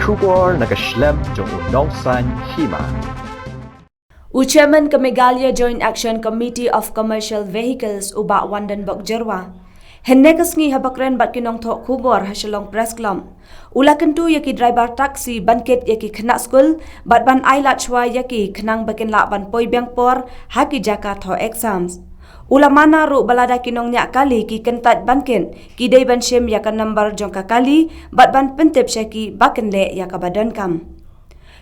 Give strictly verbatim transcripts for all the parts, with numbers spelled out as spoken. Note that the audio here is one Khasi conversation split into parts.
Khubor na ka shlem jong u nongsan hima. U Chairman ka Meghalaya Joint Action Committee of Commercial Vehicles, u Bah Wandenbok Jyrwa, hynne ka sngi haba kren bad ki nongthoh khubor ha Shillong Press Club, u la kyntu ïa ki driver taxi ban kit ïa ki khynnah skul bad ban ai lad shuwa ïa ki khnang ba kin lah ban poi biang por ha ki jaka thoh exams. U la mana ruh ba lada ki nongñiah kali ki kyntait ban kit, ki dei ban shim ïa ka number jong ka kali bad ban pyntip sha ki ba kin leh ïa kaba donkam.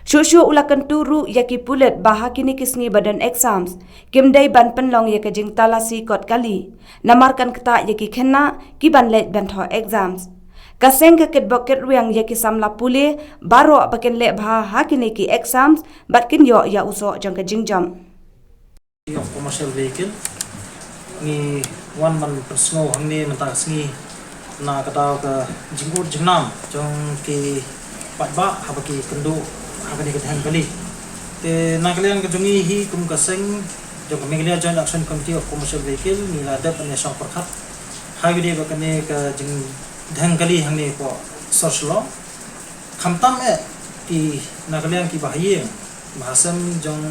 Shuh shuh u la kyntu ruh ïa ki pulit ba ha kine ki sngi ba don exams, kim dei ban pynlong ïa ka jingtalasi kot kali, namar kan ktah ïa ki khynnah ki ban leit ban thoh exams. Ka seng ka kitbok kitrwiang ïa ki samla pule baroh ba kin leh bha ha kine ki exams bad kin ïoh ïa u soh jong ka jingjop. Of commercial vehicle. Ngi wan ban pynsngew hangne mynta ka sngi na ka daw ka jingud jingnam jong ki paidbah haba ki kynduh ha kane ka dheng kali. Te na ka liang ka jong ngi hi kum ka seng jong ka Meghalaya Joint Action Committee of Commercial Vehicle, ngi la dep ban ïashong pyrkhat ha kaba ïadei bad kane ka jingdheng kali hangne hapoh sor Shillong. Khamtam eh ki na ka liang ki bahaïing bahasem jong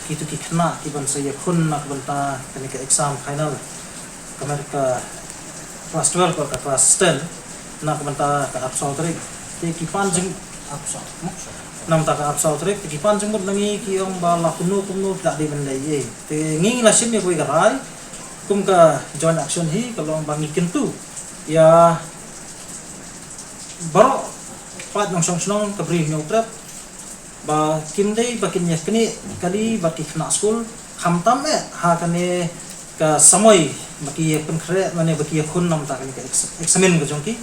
kitu ki khynnah ki ban sa ïakhun na ka bynta kane ka exam final, ka met ka class twelve bad ka class ten, na ka bynta ka arphew saw tarik. Te ki pan jing, na ka bynta ka arphew saw tarik, te ki pan jingmut na ngi, ki ong ba la kumno kumno ki la dei ban leh ei. Te ngi ngi la shim ïa kawei ka rai kum ka joint action hi, ka long ba ngi kyntu ïa baroh pat nongshong shnong ka Bri Hynñiewtrep ba kim dei ba kin ïa knieh kali bad ki khynnah skul, khamtam eh ha kane ka samoi ba ki ïa pynkhreh, mane ba ki ïakhun namar kane ka ex-, eksamin ka jong ki.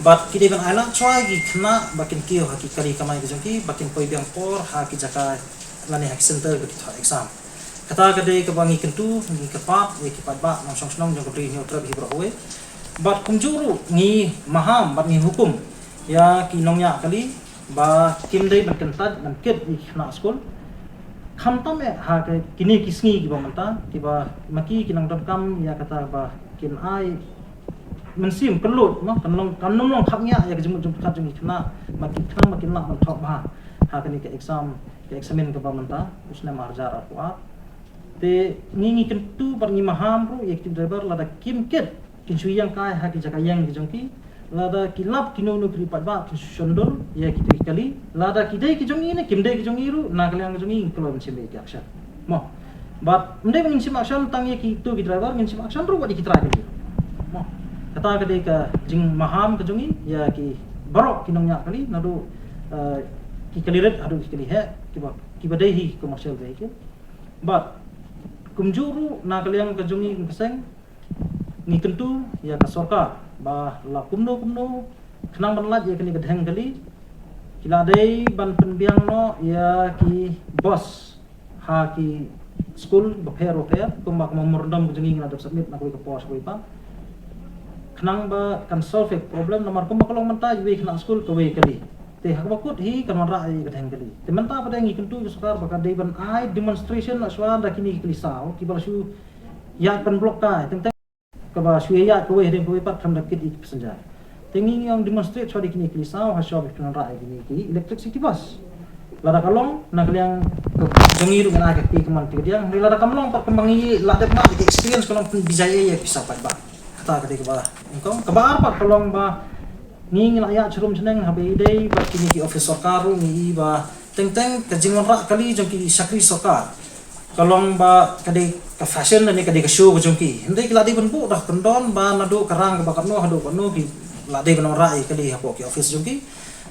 Bad ki dei ban ailad shuwa ïa ki khynnah ba kin kiew ha ki kali kamai ka jong ki, ba kin poi biang por ha ki jaka lane ha ki center ba ki thoh exam. Kata ka dei kaba ngi kyntu, ngi kyrpad ïa ki paidbah nongshong shnong jong ka Bri Hynñiewtrep hi baroh kawei. Bad kumjuh ruh ngi maham bad ngi hukum ïa ki nongñiah kali ba kim dei ban kyntait ban kit ïa ki khynnah skul. Khamtam eh ha ka kine ki sngi kiba mynta, kiba ma ki ki nang donkam ïa kata ba kin ai mynsiem kyllut, no, kan long, kan nym long khapngiah ïa ka jingmut jingpyrkhat jong ki khynnah, ma ki khynnah ma kin lah ban thoh bha ha kane ka exam, ka eksamin kaba mynta u snem ar hajar arphew ar. Te ngi ngi kyntu bad ngi maham ruh ïa ki driver, lada kim kit kin shu ïeng kai ha ki jaka ïeng ki jong ki, lada ki lap kino kino ki paidbah kin shu shon dur ïa kito ki kali, lada ki dei ki jong ngi ne kim dei ki jong ngi ruh, na ka liang ka jong ngi ngi kloi ban shim ïa ki action. Mo. Bad ym dei ba ngin shim action tang ïa kito ki driver, ngin shim action ruh wat ïa ki trai kali. Mo. Kata ka dei ka jingmaham ka jong ngi ïa ki baroh ki nongñiah kali, naduh, eh, ki kali rit haduh ki kali heh, kiba, kiba dei hi commercial vehicle. Bad kumjuh ruh na ka liang ka jong ngi kum ka seng, ngi kyntu ïa ka sorkar ba la kumno kumno khnang ban lait ïa kane ka dheng kali, ki la dei ban pynbiang noh ïa ki bus ha ki skul bapher bapher, kumba ka memorandum ka jong ngi ngi la dep submit na kawei ka por sha kawei pat, khnang ba kan solve ïa ka problem, namar kumba ka long mynta iwei i khynnah skul kawei i kali. Te ha kaba kut hi kan wanrah ïa ka dheng kali. Te mynta pat ngi kyntu ïa ka sorkar ba ka dei ban ai demonstration la shuwa da kine ki kali saw kiba la shu ïaid pynblock kai, teng teng kaba shu ïaid kawei hadien kawei pat khlem da kit ïa ki passenger. Te ngi ngi ong demonstrate shuwa da kine ki kali saw ha shuwa ba phin wanrah ïa kine ki electric city bus. Lada ka long, na ka liang ka jong ngi ruh ngan ai ka kti ka mon kti ka diang. Hynrei lada kam long pat kumba ngi la dep mad, ka experience ka long pynbijai ïa ki saw paidbah. Kata ka dei kaba nyngkong. Kaba ar pat ka long ba ngi ngi la ïaid sharum shaneng haba ïadei bad kine ki office sorkar ruh ngi i ba teng teng ka jingwanrah kali jong ki shakri sorkar ka long ba ka dei ka fashion lane ka dei ka show ka jong ki. Hynrei ki la dei ban buh da ka kyndon ba naduh ka rang kaba katno haduh katno ki la dei ban wanrah ïa kali hapoh ki office jong ki.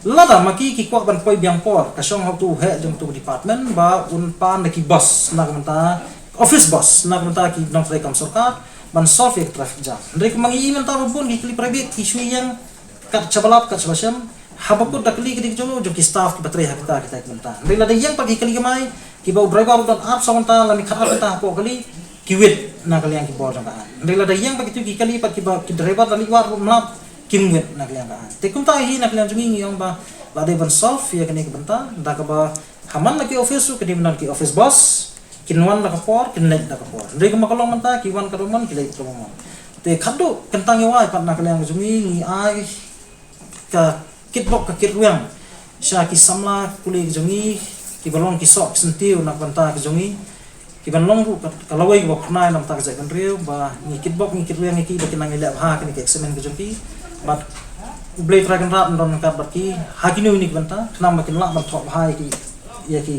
Lada ma ki ki kwah ban poi biang por, ka shong ha utu u heh jong utu u department ba un pan da ki bus na ka bynta, office bus na ka bynta ki nongtrei kam sorkar ban solve ïa ka traffic jam. Hynrei kumba ngi i mynta ba bun ki kali private ki shu ïeng kat shaba lap kat shaba shem, haba kut da kali ka dei ka jong u jong ki staff kiba trei ha kita kita ki bynta. Hynrei lada ïeng pat ki kali kamai kiba u driver u don arphew saw kynta lane khatar kynta hapoh kali, ki wit na ka liang ki bor jong ka aiñ. Hynrei lada ïeng pat kitu ki kali pat kiba ki driver da leit wad ruh ym lap, kim wit na ka liang ka aiñ. Te kumta hi na ka liang jong ngi ngi ong ba la dei ban solve ïa kane ka bynta da kaba ha man la ki office ruh ka dei ban don ki office bus, kin wan da ka por, kin leit da ka por. Hynrei kumba ka long mynta ki wan katba mon, ki leit katba mon. Te khatduh kyntang ïa wai pat na ka liang jong ngi ngi ai ka kitbok ka kitrwiang Sha ki samla ki kuli ki jong ngi, ki ba long ki soh ki syntiew na ka bynta ki jong ngi, ki ban long ruh ka, ka lawei ka ba phyrnai na ka bynta ka jaitbynriew, ba ngi kitbok ngi kitrwiang ïa ki ba kin nang ïaleh bha ha kane ka eksamin ka jong ki. Bad U Blei Trai Kynrad un don ryngkat bad ki ha kino kino ki bynta, khnang ba kin lah ban thoh bha ïa ki, ïa ki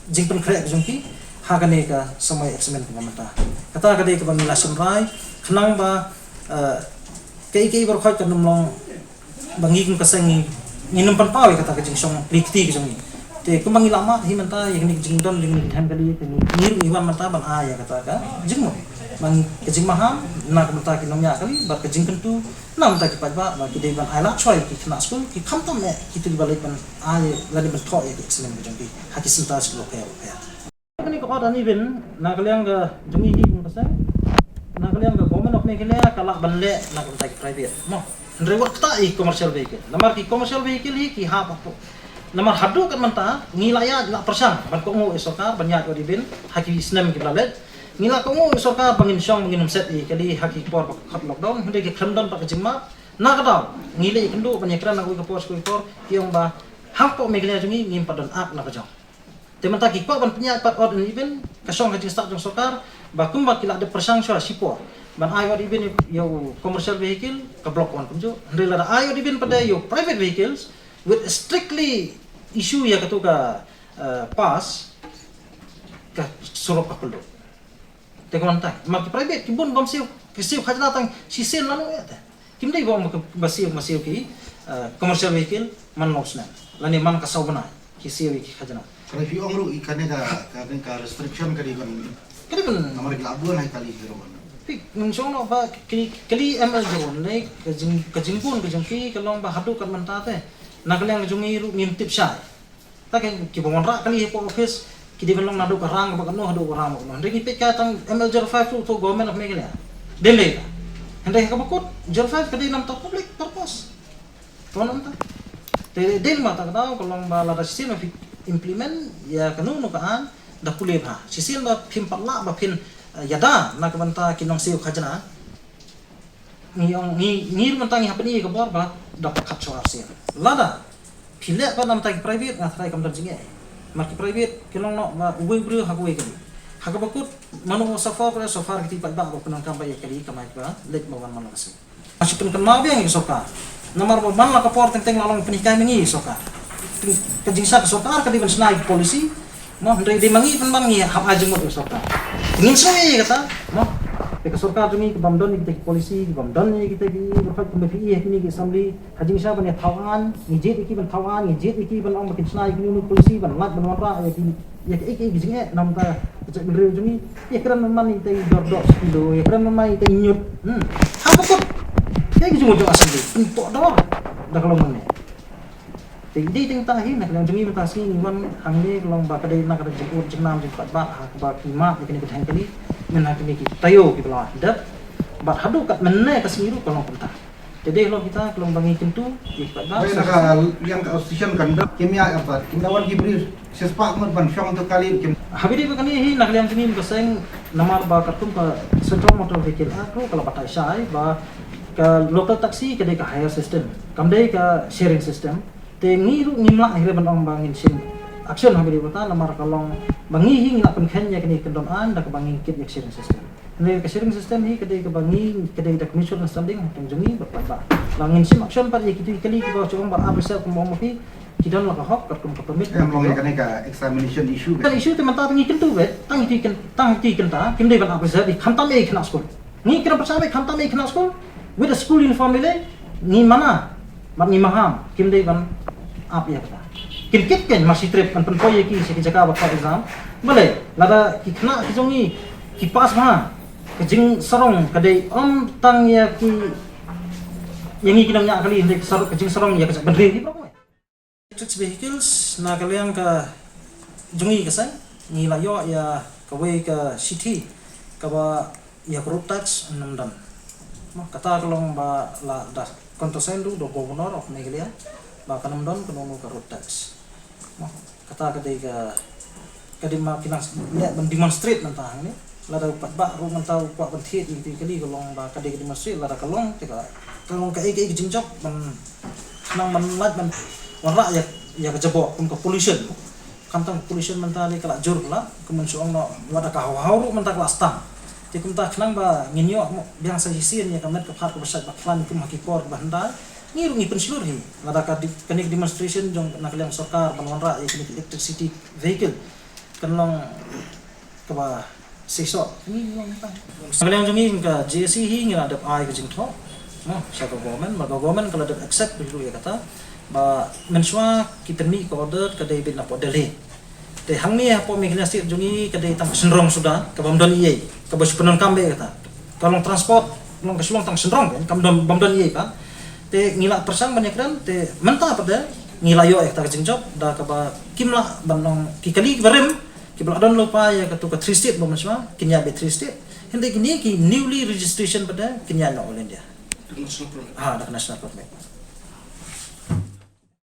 jingpynkhreh ka jong ki ha kane ka samoi eksamin ka ba mynta. Kata ka dei ka ba ngi la shim rai, khnang ba, eh, kaei kaei baroh khoit kan ym long ba ngi kum ka seng ngi, ngin ym pynpaw ïa kata ka jingshong plie kti ka jong ngi. Te kumba ngi la mad hi mynta ïa kane ka jingdon jong ngi, ka jingdon kali ka ngi, ngi ruh ngi wan mynta ban ai ïa kata ka jingmut. Ba ngi ka jingmaham na ka bynta ki nongñiah kali bad ka jingkyntu na ka bynta ki paidbah ba ki dei ban ai lad shwa ïa ki khynnah skul, ki khamtam eh kito ki ba leit ban ai lane ban thoh ïa ki eksamin ka jong ki ha ki centre skul bapher bapher. Kane ka odd and even na ka liang ka jong ngi hi kum ka seng, na ka liang ka Government of Meghalaya ka lah ban leh na ka bynta ki private, mo. Hynrei wat kata i commercial vehicle. Namar ki commercial vehicle hi ki hap hapoh. Namar haduh kat mynta ngi la ïaid la pyrshang ban kohnguh ïa sorkar ban ïaid odd even ha ki snem ki ba la leit. Ngi la kohnguh ïa sorkar ba ngin shong ba ngin ym set ïa kali ha ki por ba khot lockdown, hynrei ki khlem don pat ka jingmap. Na ka daw ngi leh ïakynduh ban ïakren na kawei ka por sha kawei ka por, ki ong ba hapoh Meghalaya jong ngi ngim pat don act na ka jong. Te mynta ki kwah ban pynïaid pat odd and even, ka shong ka jingstad jong sorkar ba kumba ki la dep pyrshang shuwa shipor ban ai odd even ïa u commercial vehicle, ka block wan kumjuh. Hynrei lada ai odd even pat ïa u private vehicles with strictly issue ïa katu ka, eh, pass, ka surok ka kylluid. Te ka wan tang ma ki private ki bun bym siew, ki siew khajna tang shisien lano ïa te. Kim dei ba ong ba siew, ba siew ki, eh, commercial vehicle man long snem lane man ka saw bnai ki siew ïa ki khajna. Kane phi ong ruh i kane ka, kane ka restriction ka dei ban, ka dei ban namar ki la bun hai kali ki ruh. Phi ngin shong noh ba ki kali M L zero one ne ka jing, ka jingbun ka jong ki ka long ba haduh kat mynta te na ka liang ka jong ngi ruh ngim tip shai. Ta ki, ki ba wanrah kali hapoh office ki dei ban long naduh ka rang ba kano haduh ka rang ba kano. Hynrei ngi peit ka tang M L zero five ruh to Government of Meghalaya. Dei lei ka. Hynrei ha kaba kut zero five ka dei namar public purpose. To namar ta. Te dei namar ta ka daw ka long ba lada shisien ba phi implement ïa kano kano ka aiñ da pule bha. Shisien ba phim pat lah ba phin, eh, ïada na ka bynta ki nongsiew khajna. Ngi ong, ngi, ngi ruh mynta ngi hap ban ïa ka bor ba da khatsan arsien. Lada phi leh pat namar ki private nga tharai kam don jingeh. Namar ki private ki long noh ba uwei u briew ha kawei kali. Ha kaba kut mano suffer, suffer kiti pat ba ba pyndonkam ba ïa kali kamai ba leit ba wan man la ka sngi. Nga shu pynkynmaw biang ïa ka sorkar. Namar ba man la ka por teng teng la long pynhikai ma ngi ïa ka sorkar. Ka jingshah ka sorkar ka dei ban shna ïa ka policy. Mo, hynrei dei ma ngi pynban ngi hap ai jingmut ïa ka sorkar. Ngin sngew ïa kata, mo. Te ka sorkar jong ngi ka bym don ïa kita ki policy, ka bym don ïa kita ki, ba phi ïa kine ki assembly ha jingshah ban ïa thaw aiñ, ngi jied ïa ki ban thaw aiñ, ngi jied ïa ki ban ong ba kin shna ïa kine ki policy ban lait ban wanrah ïa ki, ïa ki, ïa ki jingeh namar ka jaitbynriew jong ngi. Ïa kren man ïa kita i dor doh kilo, ïa kren man ïa kita i ñiut. Hmm. Ha ka kut. Ïa ki jingmut jong assembly pynpoh dor da ka long mynne. Te dei tang ta hi na ka liang jong ngi mynta sngi ngi wan hangne ka long ba ka dei na ka dei jingud jingnam jingpaidbah ha kaba ki map ïa kine ki thaiñ kali, men ha kine ki taïew kiba la dep. Bad haduh kat mynne ka sngi ruh ka long kumta. Te dei halor kita ka long ba ngi kyntu ïa ki paidbah. Wei na ka liang ka association kan da kim ïa ap bad kim da wan ki briew shispah ngut ban shong tu kali kim. Haba ïadei bad kane hi na ka liang jong ngi ka seng namar ba katkum ka Central Motor Vehicle Act ruh ka la batai shai ba ka local taxi ka dei ka hire system, kam dei ka sharing system. Te ngi ruh ngim lah hi re ban ong ba ngin shim action ha kane bynta namar ka long ba ngi hi ngi lah pynkheiñ ïa kane ka kyndon aiñ da kaba ngi kit ïa ka sharing system. Hynrei ka sharing system hi ka dei kaba ngi ka dei da ka mutual understanding hapdeng jong ngi bad paidbah. Ba ngin shim action pat ïa kito ki kali kiba shu ong ba ap reserve kumba ong ma phi ki don la ka hok katkum ka permit. Em long ïa kane ka examination issue. Ka issue te mynta ngi kyntu beit tang ïa ki kyn-, tang ïa ki kynta kim dei ban ap reserve ïa khamtam ïa ki khynnah skul. Ngi kren pyrshah beit khamtam ïa ki khynnah skul with a school uniform ïa lei ngi mana. Bad ngi maham kim dei ban ap ïa kata. Kin kit kein mar shi trip ban pynpoi ïa ki sha ki jaka ba thoh exam. Balei lada ki khynnah ki jong ngi ki pass bha, ka jingsarong ka dei ym tang ïa ki, ïa ngi ki nongñiah kali, hynrei ka sar-, ka jingsarong ïa ka jaitbynriew hi baroh. Electric vehicles na ka liang ka jong ngi ka seng ngi la ïoh ïa kawei ka shithi kaba ïa ka road tax ym don. Mo, kata ka long ba la da countersign ruh da Governor of Meghalaya ba kan ym don kano kano ka road tax. Mo, kata ka dei ka, ka dei ma ki nang leh ban demonstrate mynta hangne. Lada u paidbah ruh mynta u kwah ban thied ïa kito ki kali ka long ba ka dei ka demonstrate, lada ka long te ka, ka long kaei kaei ka jingjop ban nang ban lait ban Wanrah ïa, ïa ka jaboh kum ka pollution. Khamtam pollution mynta dei ka la jur ka la, kum mynshuwa ong noh, wat da ka haw haw ruh mynta ka la stang. Te kumta khnang ba ngin ïoh mo biang sa shisien ïa ka met ka phad kaba shait ba khlaiñ kum ha ki por kaba hyndai. Ngi ruh ngi pynshlur hi. Lada ka di-, kane ka demonstration jong na ka liang sorkar ban wanrah ïa kane ka electricity vehicle kan long kaba shisha. Ngi long ta. Na ka liang jong ngi ka J A C hi ngi la dep ai ka jingthoh, no, sha ka government, ba ka government ka la dep accept ruh ïa kata. Ba mynshuwa ki pynmih ka order ka dei beit napoh Delhi. Te hangne hapoh Meghalaya State jong ngi ka dei tang ka shynrong suda, ka bym don ei ei, kaba shu pyndonkam beit kata. Ka long transport, long ka shu long tang shynrong, ka bym don, bym don ei ei pat. Te ngi la pyrshang ban ïakren, te mynta pat de ngi la ïoh ïa kata ka jingjop, da kaba kim lah ban long ki kali kiba rim, kiba la don lypa ïa katu ka three state ba mynshuwa, kin ïaid beit three state. Hynrei kine ki newly registration pat de kin ïaid na All India. National permit. Ha, da ka national permit.